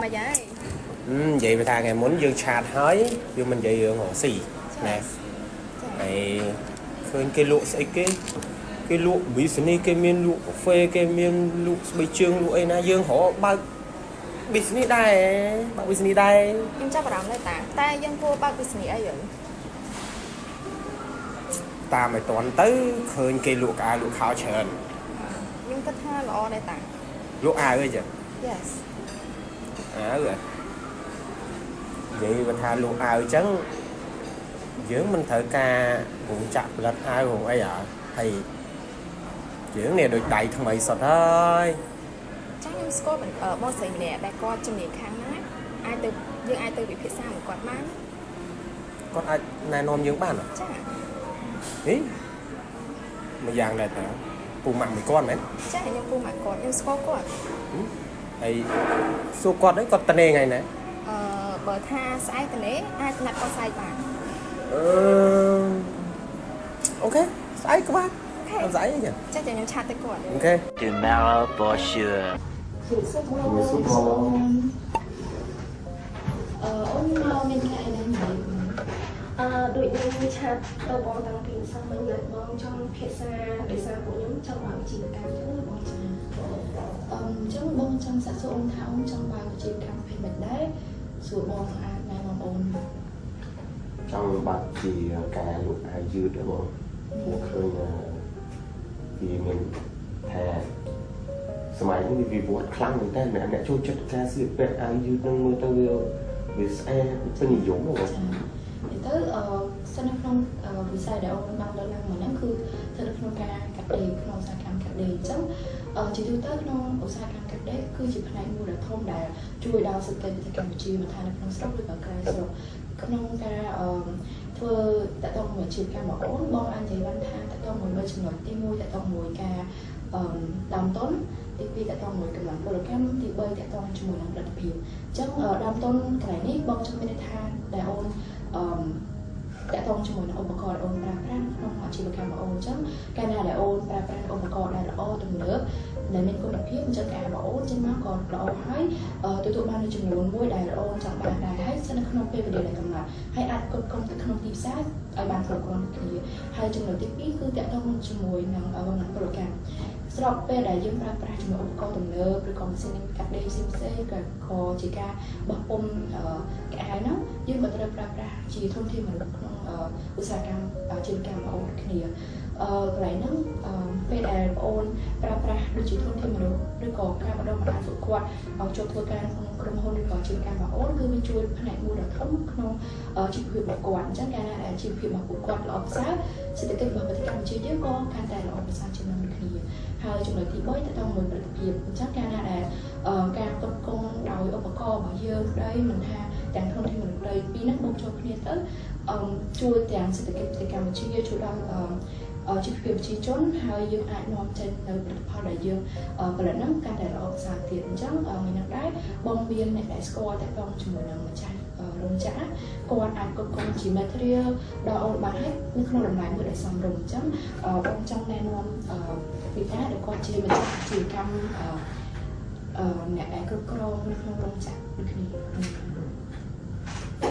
មកហើយ និយាយថាថ្ងៃមុនយើង chat ហើយយើងមិននិយាយរឿងរកស៊ីណា ចា ហើយឃើញគេលក់ស្អីគេគេលក់ business គេមានលក់កាហ្វេគេមានលក់ស្បែកជើងលក់អីណាយើងរកបើក business ដែរបើក business ដែរ។ ខ្ញុំចាប់អារម្មណ៍ដែរតាតែយើងគួរបើក business អីយើង? តាមឲ្យតន់ទៅឃើញគេលក់កៅអៅលក់ខោច្រើន។ ខ្ញុំគិតថាល្អដែរតា។ លក់អាវអីចឹង? Yes. អាវហ៎និយាយបើថាលក់អាវអញ្ចឹងយើងមិនត្រូវការរោងចក្រផលិតអាវរោងអីហ៎ហើយយើងនេះដូចដៃថ្មីសុទ្ធហើយ។ ចាខ្ញុំស្គាល់បងស្រីម្នាក់ដែលគាត់ជំនាញខាងណាអាចទៅយើងអាចទៅពិភាក្សាមួយគាត់បាន។ គាត់អាចណែនាំយើងបានអត់? ចា។ ហីមួយយ៉ាងដែរតាពូម៉ាក់មួយគាត់មែន? ចាខ្ញុំពូម៉ាក់គាត់ខ្ញុំស្គាល់គាត់។ ហើយសួរគាត់ហ្នឹងគាត់តនេថ្ងៃណា? បើថាស្អែកតនេអាចណាត់គាត់ស្អែកបាន។ អឺ OK ស្អែកក្បាល OK. អត់ស្អែកទេ។ ចាចាខ្ញុំ chat ទៅគាត់។ OK. Tomorrow for sure. សួរបង សួរបង អឺអូនមកមានការអីដែរនិយាយ? ដូចខ្ញុំ chat ទៅបងតាំងពីម្សិលមិញណាបងចង់ភាសាដោយសារពួកខ្ញុំចង់បើកអាជីវកម្មចឹងណាបងចា។ អញ្ចឹងបងចង់សាកសួរអូនថាអូនចង់បើកអាជីវកម្មប្រភេទម៉េចដែរសួរបងអាចណែនាំអូន? ចង់បើកជាការលក់អាវយឺតហ៎បងព្រោះឃើញវាមានថាសម័យនេះវាវិវត្តខ្លាំងមែនតើអ្នកអ្នកចូលចិត្តការស្លៀកពាក់អាវយឺតនឹងមើលទៅវាវាស្អាតពេញនិយមហ៎បង។ ចានិយាយទៅសិននៅក្នុងវិស័យដែលអូនបានលើកឡើងមកហ្នឹងគឺស្ថិតនៅក្នុងការកាត់ដេរក្នុងឧស្សាហកម្មកាត់ដេរអញ្ចឹងជាទូទៅក្នុងឧស្សាហកម្មកាត់ដេរគឺជាផ្នែកមួយដ៏ធំដែលជួយដល់សេដ្ឋកិច្ចប្រទេសកម្ពុជាមិនថានៅក្នុងស្រុកឬក៏ក្រៅស្រុកក្នុងការធ្វើតកតងមួយអាជីវកម្មរបស់អូនបងអាចនិយាយបានថាតកតងមួយបីចំណុចទី1តកតងមួយការដើមទុនទី2តកតងមួយកម្លាំងពលកម្មទី3តកតងជាមួយនឹងផលិតភាពអញ្ចឹងដើមទុនកន្លែងនេះបងចង់មានន័យថាដែលអូនតកតងជាមួយនឹងឧបករណ៍ដែលអូនប្រើប្រាស់ក្នុងអាជីវកម្មរបស់អូនអញ្ចឹងកាលណាដែលអូនប្រើប្រាស់ឧបករណ៍ដែលល្អទំនើបដែលមានគុណភាពអញ្ចឹងការរបស់អូនចេញមកក៏ល្អហើយទទួលបាននូវចំនួនមួយដែលអូនចង់បានដែរហើយស្ថិតនៅក្នុងពេលវេលាដែលកំណត់ហើយអាចផ្គត់ផ្គង់ទៅក្នុងទីផ្សារឲ្យបានគ្រប់គ្រាន់ដូចគ្នាហើយចំណុចទី2គឺតកតងជាមួយនឹងកម្លាំងពលកម្មស្របពេលដែលយើងប្រើប្រាស់ជាមួយឧបករណ៍ទំនើបឬក៏ម៉ាស៊ីនកាត់ដេរផ្សេងផ្សេងក៏ក៏ជាការបោះពុម្ពខោអាវហ្នឹងយើងក៏ត្រូវប្រើប្រាស់ជាធនធានមនុស្សក្នុងឧស្សាហកម្មអាជីវកម្មរបស់អូនគ្នាកន្លែងហ្នឹងពេលដែលបងអូនប្រើប្រាស់ដូចជាធនធានមនុស្សឬក៏ការបណ្ដុះបណ្ដាលពួកគាត់ឲ្យចូលធ្វើការក្នុងក្រុមហ៊ុនឬក៏អាជីវកម្មរបស់អូនគឺវាជួយផ្នែកមួយដ៏ធំក្នុងជីវភាពរបស់គាត់អញ្ចឹងកាលណាដែលជីវភាពរបស់ពួកគាត់ល្អប្រសើរសេដ្ឋកិច្ចរបស់ប្រទេសកម្ពុជាយើងក៏កាន់តែល្អប្រសើរជាងនឹងដូចគ្នាហើយចំណុចទី3តទៅមួយផលិតភាពអញ្ចឹងកាលណាដែលការផ្គត់ផ្គង់ដោយឧបករណ៍របស់យើងក្តីមិនថាទាំងធនធានមនុស្សក្តីពីរហ្នឹងបូកចូលគ្នាទៅជួយទាំងសេដ្ឋកិច្ចប្រទេសកម្ពុជាជួយដល់ជីវភាពប្រជាជនហើយយើងអាចនាំចេញនៅផលិតផលដែលយើងផលិតហ្នឹងកាន់តែល្អប្រសើរទៀតអញ្ចឹងថ្ងៃហ្នឹងដែរបងមានអ្នកដែលស្គាល់តាក់ទងជាមួយនឹងម្ចាស់រោងចក្រគាត់អាចគ្រប់គ្រងជា material ដល់អូនបានហើយនៅក្នុងតម្លៃមួយដែលសមរម្យអញ្ចឹងបងចង់ណែនាំពីតាដែលគាត់ជាម្ចាស់អាជីវកម្មអ្នកដែលគ្រប់គ្រងនៅក្នុងរោងចក្រដូចគ្នា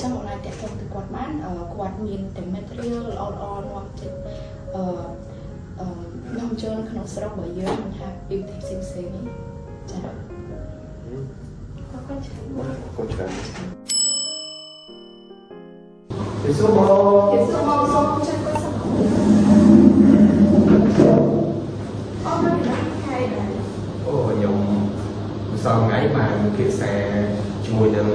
ចឹងអូនអាចតាក់ទងទៅគាត់បានគាត់មានតែ material ល្អល្អនាំចេញអឺអឺនាំចូលនៅក្នុងស្រុករបស់យើងមិនថាពីប្រទេសផ្សេងៗនេះចា៎ អរគុណច្រើន អរគុណច្រើនសួរបង ជម្រាបសួរបងសូមចាំគាត់សិនអូនមកខែដែរ? អូខ្ញុំម្សិលថ្ងៃបានពិភាក្សាជាមួយនឹង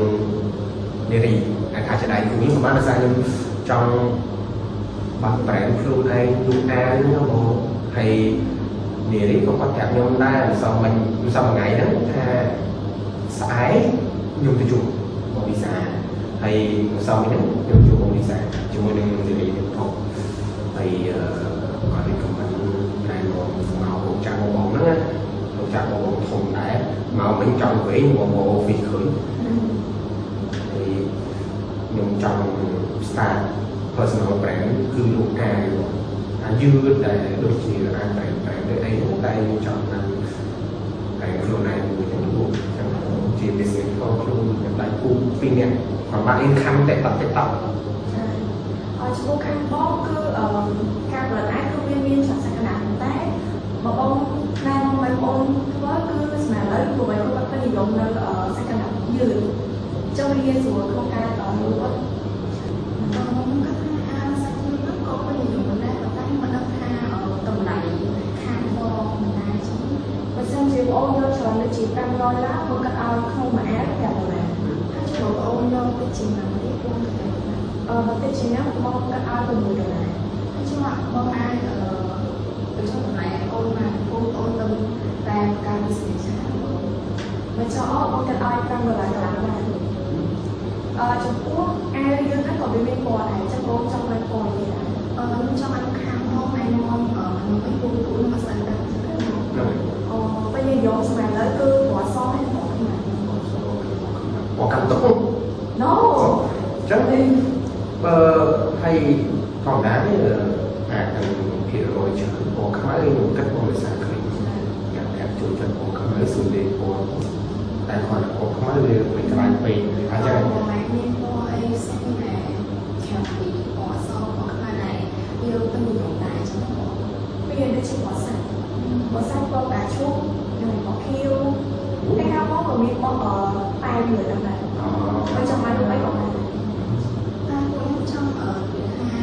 នារីអាចថាជាដៃគូខ្ញុំបានដោយសារខ្ញុំចង់បើក brand ខ្លួនឯងលក់អាវហ្នឹងបងហើយនារីក៏គាត់ប្រាប់ខ្ញុំដែរម្សិលមិញម្សិលថ្ងៃហ្នឹងថាស្អែកខ្ញុំទៅជួបបងវិសាហើយម្សិលមិញហ្នឹងខ្ញុំជួបបងវិសាជាមួយនឹងនារីហ្នឹងផងហើយគាត់ recommend ណែនាំមករោងចក្របងហ្នឹងណារោងចក្របងធំដែរមកវិញចង់វិញបងបង office ឃើញហើយខ្ញុំចង់ start personal brand គឺលក់អាវអាយឺតដែលដូចជាអាវ brand brand ដូចអីហ្នឹងតែខ្ញុំចង់បាន brand ខ្លួនឯងមួយហ្នឹងលោកចឹងជា business ផ្ទាល់ខ្លួនទាំងដៃគូពីរនាក់គាត់បាន income តែតតែត ចាអរចំពោះខាងបងគឺអឺការផលិតឯងគឺវាមានច្រើនសក្តានុពលតែបើបងណែនាំឲ្យបងធ្វើគឺសម្រាប់ឥឡូវព្រោះឯងគាត់ពេញនិយមនៅសក្តានុពលយឺតចឹងវាងាយស្រួលក្នុងការលក់ ខ្ញុំគិតថាអាវសាច់យឺតហ្នឹងក៏ពេញនិយមដែរប៉ុន្តែខ្ញុំមិនដឹងថាតម្លៃខាងបងមិនដែរចឹង បើសិនជាបងយកច្រើនដូចជា500ឡើងបងគិតឲ្យក្នុងមួយអាវ5ដុល្លារ ហើយចូលបងអូនយកទៅជាងណានេះបងគិតថា បើតិចជាងហ្នឹងបងគិតឲ្យ6ដុល្លារ ហើយចូលបងអាចបញ្ចុះតម្លៃឲ្យអូនមកបងអូនទៅតាមការ business ច្រើនបង បើចោលបងគិតឲ្យ5ដុល្លារកន្លះដែរចំពោះអាវយើងហ្នឹងក៏វាមានពណ៌ដែរចឹងបងចង់បានពណ៌នេះដែរ ខ្ញុំចង់ឲ្យខាងបងណែនាំខ្ញុំឲ្យពូពូខ្ញុំអត់ស្អាតដឹងចឹងណា ហ្នឹងហើយ អូពេលនិយមសម័យឥឡូវគឺពណ៌សហើយពណ៌ខ្មៅ ពណ៌កាន់តុក No ចឹងបើហើយធម្មតានេះអាចនឹងភាគរយច្រើនពណ៌ខ្មៅខ្ញុំគិតបងវិសាឃើញយ៉ាងតែចូលចិត្តពណ៌ខ្មៅសុំលេពណ៌តែគាត់ពណ៌ខ្មៅវាមិនក្លាយពេកអញ្ចឹង បងឯងមានពណ៌អីផ្សេងដែរក្រៅពីពណ៌សពណ៌ខ្មៅដែរវាពេញនិយមដែរចឹងបង វាដូចជាពណ៌សាច់ពណ៌សាច់ពណ៌ផ្កាឈូកនិងពណ៌ខៀវតែខាងបងក៏មានពណ៌ប៉ែមលើហ្នឹងដែរ អូ បើចង់បានរូបអីក៏បាន តែពួកខ្ញុំចង់និយាយថា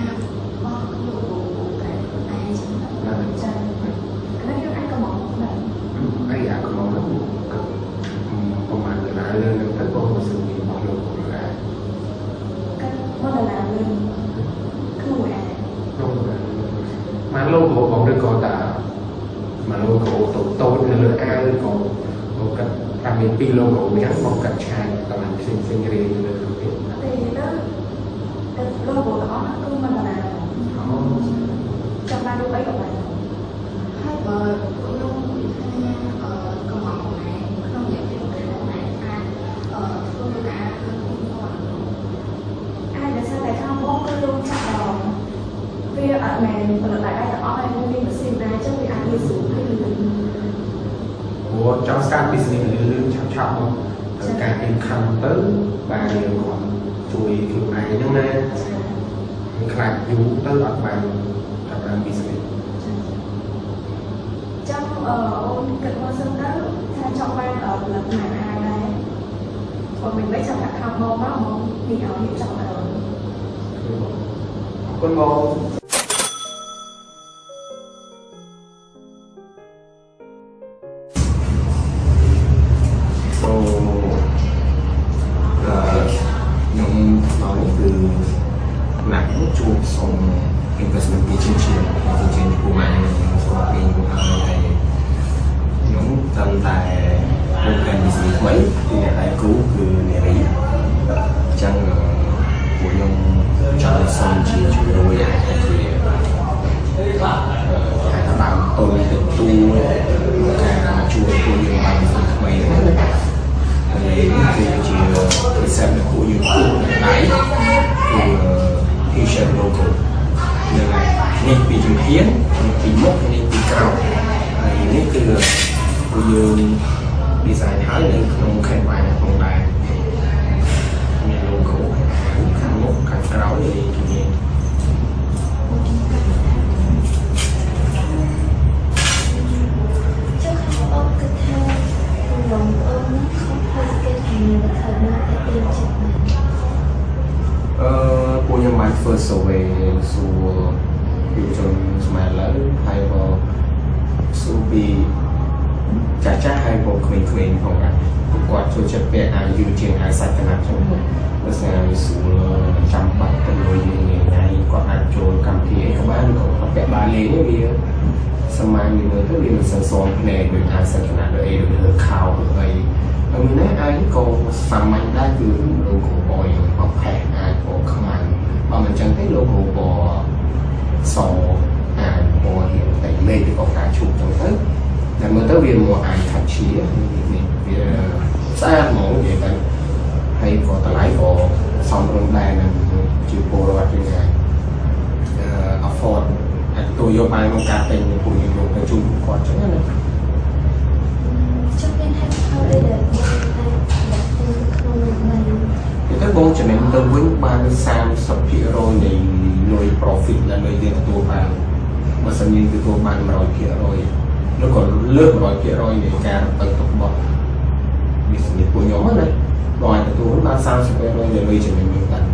បោះ logo តែខ្លួនឯងចឹងទៅ ចាអានេះយើងអាចកំងដែរ អីអាកំងហ្នឹងគិតប្រហែលដុល្លារលើហ្នឹងទៅបងមិនស្រួលបោះ logo ដែរ គិត1ដុល្លារលើក្នុងមួយអាវ ក្នុងមក logo បងឬក៏តាមក logo តូចតូចនៅលើអាវឬក៏បងគិតថាមានពីរ logo អញ្ចឹងបងគិតឆាយតម្លៃផ្សេងផ្សេងរៀងលើនោះទៀត អត់ទេទៅតែ logo ទាំងអស់ហ្នឹងគឺ1ដុល្លារ អូ ចង់បានរូបអីក៏បាន ហើយបើពួកខ្ញុំនិយាយថាកំងខ្លួនឯងក្នុងរយៈពេលមួយខែខ្លួនឯងអាចធ្វើការក្នុងទីពណ៌ អាចដោយសារតែខាងបងគឺរោងចក្រវាអត់មែនផលិតតែទាំងអស់ហើយវាមានម៉ាស៊ីនដែរអញ្ចឹងវាអាចងាយស្រួលហើយលឿន ព្រោះចង់ start business លឿនលឿនឆាប់ឆាប់មកត្រូវការ income ទៅបានយើងគាត់ជួយខ្លួនឯងហ្នឹងណា ចា ខ្លាចយូរទៅអត់បានចាប់បាន business ចឹងអូនគិតមកសិនទៅថាចង់បានផលិតមួយអាវដែរបើមិនមិនចាំដាក់ខាងបងមកមកនេះឲ្យរៀបចំឲ្យ អរគុណបង So ខ្ញុំមកនេះគឺណាក់ជួបសុំ investment ពីជាងជាងជាងពូម៉ែខ្ញុំស្គាល់ពីយូរហើយហើយខ្ញុំតាមតែ program business ថ្មីពីអ្នកដៃគូគឺនារីអញ្ចឹងពួកខ្ញុំចង់សុំជាជំនួយអាចថាជាគេហៅថាដើមទុនទៅទួការជួយពួកយើងបាន business ថ្មីហ្នឹងណា ហើយនេះគឺជា concept ដែលពួកយើងគូរនៅដៃគឺ T-shirt logo ហ្នឹងហើយនេះពីជំហាននេះពីមុខនេះពីក្រោយហើយនេះគឺពួកយើង design ហើយនៅក្នុង Canva ផងដែរមាន logo ខាងមុខខាងក្រោយហើយជំនាញ ចុះខាងអូនគិតថាគម្រោងអូនហ្នឹងខុសពីគេធានាវត្ថុណាដែលទៀងចិត្តមែន ពួកខ្ញុំបានធ្វើ survey សួរយុវជនសម័យឥឡូវហើយក៏សួរពីចាស់ចាស់ហើយក៏ក្មេងៗផងដែរពួកគាត់ចូលចិត្តពាក់អាវយឺតជាងអាវសាច់កណាត់ចឹងដោយសារវាស្រួលចាំបាច់ទៅលុយងាយថ្ងៃគាត់អាចចូលកម្មវិធីអីក៏បានឬក៏គាត់ពាក់បានលេងវាសាមញ្ញមើលទៅវាមិនសូវស៊ាំភ្នែកដូចអាវសាច់កណាត់ដូចអីដូចលើខោឬអីហើយមួយណាអាវនេះក៏សាមញ្ញដែរគឺ logo ពណ៌យ៉ាងប្រផេះអាចពណ៌ខ្មៅបើមិនចឹងទេ logo ពណ៌សអាចពណ៌រៀងតែលេខឬក៏ផ្កាឈូកចឹងទៅតែមើលទៅវាមកអាចថាជានេះវាស្អាតហ្មងនិយាយទៅហើយក៏តម្លៃក៏សមរម្យដែរនឹងជាពលរដ្ឋយើងអាច afford អាចទទួលយកបានក្នុងការទិញពួកយើងយកទៅជូនពួកគាត់ចឹងណា ចុះមាន ទៅបងចំណេញទៅវិញបាន30%នៃលុយ profit ដែលលុយយើងទទួលបានបើសិនយើងទទួលបាន100%ឬក៏លើស100%នៃការរំពឹងទុករបស់ business ពួកខ្ញុំណាបងអាចទទួលបាន30%នៃលុយចំណេញយើងតា ខ្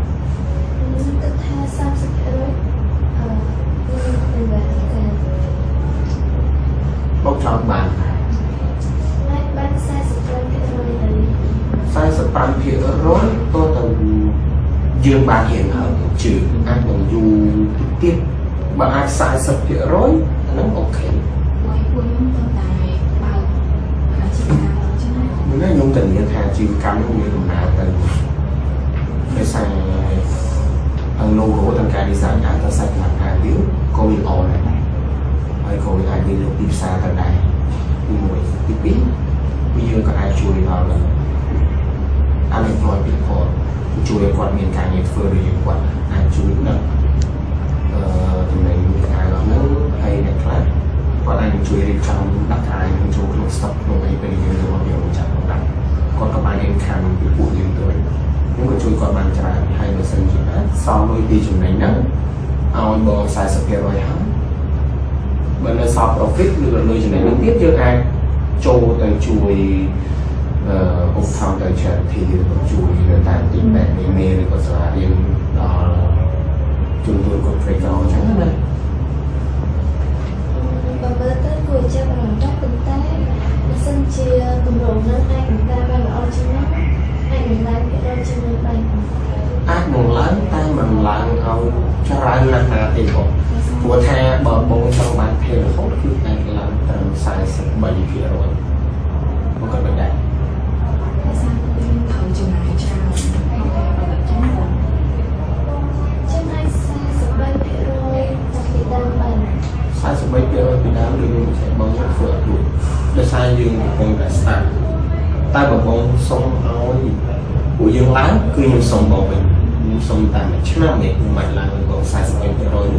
ញុំគិតថា30%អឺគឺពិបាកតែ បងចង់បាន អាចបាន45%ទៅ 45%តទៅយើងបានរៀនហើយជឿអាចនឹងយូរតិចទៀតបើអាច40%អាហ្នឹង OK។ ពួកពួកខ្ញុំទៅតែបើកអាជីវកម្មអញ្ចឹងណា មួយណាខ្ញុំធានាថាអាជីវកម្មនេះមានដំណើរទៅដោយសារទាំង logo ទាំងការ design អាចទៅសាច់ខ្លាំងអាវយើងក៏វាល្អដែរហើយក៏វាអាចមានលើទីផ្សារទៅដែរទី1ទី2វាយើងក៏អាចជួយដល់ unemployed people ជួយឲ្យគាត់មានការងារធ្វើឬយើងគាត់អាចជួយដល់ចំណេញអាវហ្នឹងហើយអ្នកខ្លះគាត់អាចនឹងជួយរៀបចំដាក់អាវនឹងចូលក្នុង stock ក្នុងអីពេលយើងយកមកយើងចាប់មកដាក់គាត់ក៏បាន income ពីពួកយើងទៅវិញខ្ញុំក៏ជួយគាត់បានច្រើនហើយបើសិនជាអាចសល់លុយពីចំណេញហ្នឹងឲ្យបង40%ហើយបើនៅសល់ profit ឬក៏លុយចំណេញហ្នឹងទៀតយើងអាចចូលទៅជួយឧបត្ថម្ភទៅ charity ឬក៏ជួយនៅតាមទីពេទ្យនានាឬក៏សាលារៀនដល់ជនទូគាត់ក្រីក្រអញ្ចឹងណា។ បើមើលទៅគួរចាប់អារម្មណ៍ដែរប៉ុន្តែបើសិនជាគម្រោងហ្នឹងអាចបង្ការបានល្អជាងនោះអាចនឹងឡើងភាគរយជាងនោះបាន។ អាចនឹងឡើងតែមិនឡើងឲ្យច្រើនណាស់ណាទេបងព្រោះថាបើបងចង់បានថេរហូតគឺអាចឡើងត្រឹម43%មកក៏មិនដែរ។ ដោយសារពួកខ្ញុំត្រូវចំណាយច្រើនក្នុងការផលិតចឹងបង។ ចឹងអាច43%តាំងពីដើមបាន។ 43%ពីដើមដូចខ្ញុំបញ្ជាក់បងខ្ញុំធ្វើអត់រួចដោយសារយើងកំពុងតែ start តែបើបងសុំឲ្យពួកយើងឡើងគឺខ្ញុំសុំបងវិញខ្ញុំសុំតាមមួយឆ្នាំនេះខ្ញុំអាចឡើងឲ្យបង43%នេះ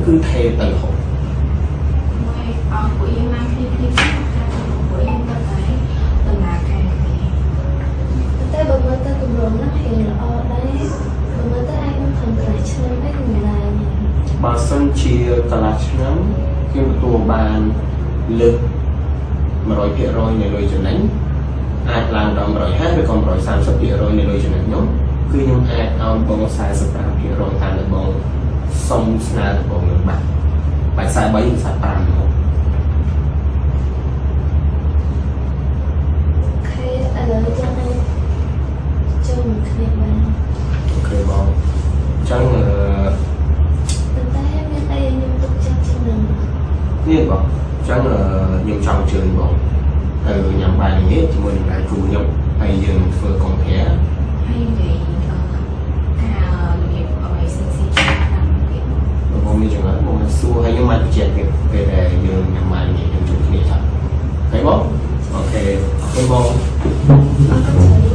គឺថេរទៅរហូត។ មួយអស់ពួកយើងឡើងគ្នាគ្នាថាពួកយើងទៅតែដំណើរការទេ ប៉ុន្តែបើមើលទៅគម្រោងហ្នឹងរៀងល្អដែរបើមើលទៅអាចនឹងត្រឹមកន្លះឆ្នាំអីនឹងឡើង។ បើសិនជាកន្លះឆ្នាំខ្ញុំទទួលបានលើស100%នៃលុយចំណេញអាចឡើងដល់150ឬក៏130%នៃលុយចំណេញខ្ញុំគឺខ្ញុំអាចឲ្យបង45%តាមដែលបងសុំស្នើដំបូងនឹងបាត់បែ43 45មក។ OK ឥឡូវយើងអាចចូលមកគ្នាបាន។ OK បងអញ្ចឹងអឺ ប៉ុន្តែមានអីឲ្យខ្ញុំទុកចិត្តជាងនឹង នេះបងអញ្ចឹងអឺខ្ញុំចង់អញ្ជើញបងទៅញ៉ាំបាយល្ងាចជាមួយនឹងដៃគូខ្ញុំហើយយើងធ្វើកុងធា ហើយនិយាយអឺការរបៀបអ្វីផ្សេងៗតាមទៀត។ បងមានចម្ងល់បងអាចសួរហើយខ្ញុំអាចបញ្ជាក់ទៀតពេលដែលយើងញ៉ាំបាយល្ងាចយើងជួបគ្នាចា៎ហើយបង OK អរគុណបង។ អរគុណច្រើន។